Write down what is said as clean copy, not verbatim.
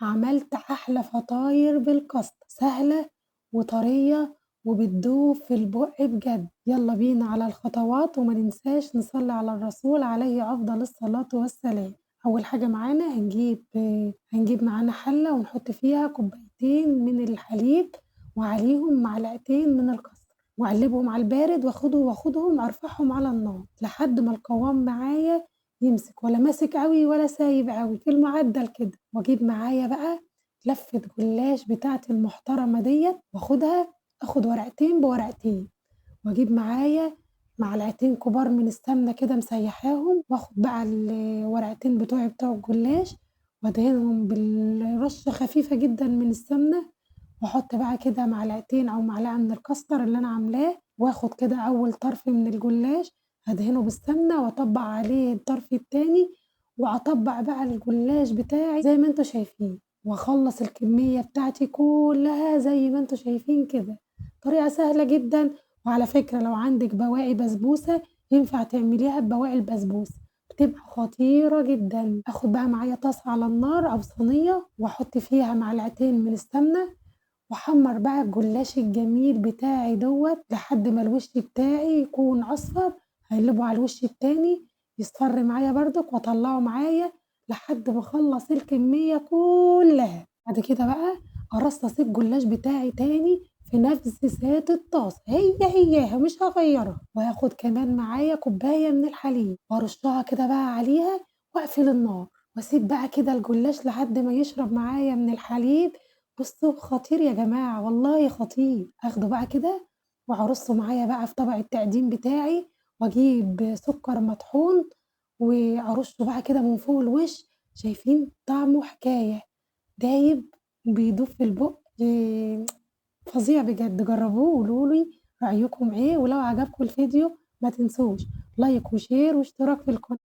عملت أحلى فطاير بالكاستر، سهلة وطرية وبتدوب في البق بجد. يلا بينا على الخطوات، وما ننساش نصلي على الرسول عليه أفضل الصلاة والسلام. أول حاجة معانا هنجيب معانا حلة ونحط فيها كوبايتين من الحليب وعليهم معلقتين من الكاستر، وأقلبهم على البارد واخدهم أرفعهم على النار لحد ما القوام معايا يمسك، ولا ماسك قوي ولا سايب قوي، في المعدل كده. واجيب معايا بقى لفة جلاش بتاعتي المحترمة ديت، اخد ورقتين بورقتين، واجيب معايا معلقتين كبار من السمنة كده مسيحاهم، واخد بقى الورقتين بتوعي بتوع الجلاش وادهنهم بالرشة خفيفة جدا من السمنة، واحط بقى كده معلقتين او معلقة من الكاستر اللي انا عاملاه، واخد كده اول طرف من الجلاش هدهنه بالسمنة واطبق عليه الطرف التاني، واطبق بقى الجلاش بتاعي زي ما انتوا شايفين، واخلص الكمية بتاعتي كلها زي ما انتوا شايفين كده. طريقة سهلة جدا. وعلى فكرة لو عندك بواقي بسبوسة ينفع تعمليها ببواقي البسبوسة، بتبقى خطيرة جدا. اخد بقى معايا طاسة على النار او صينية، واحط فيها معلقتين من السمنة، واحمر بقى الجلاش الجميل بتاعي دوت لحد ما الوش بتاعي يكون اصفر. هقلبه على الوش التاني يصفر معايا بردك، واطلعه معايا لحد ما اخلص الكمية كلها. بعد كده بقى ارصص الجلاش بتاعي تاني في نفس ذات الطاسة، هي هياها مش هغيرها. وهاخد كمان معايا كوباية من الحليب وارشها كده بقى عليها، واقفل النار، واسيب بقى كده الجلاش لحد ما يشرب معايا من الحليب. بصوا خطير يا جماعة، والله خطير. اخده بقى كده وارصه معايا بقى في طبق التقديم بتاعي، واجيب سكر مطحون وارشه بقى كده من فوق الوش. شايفين طعمه حكاية، دايب بيدوب في البق، فظيع بجد. جربوه وقولوا لي رأيكم ايه، ولو عجبكم الفيديو ما تنسوش like و share واشتراك في القناة.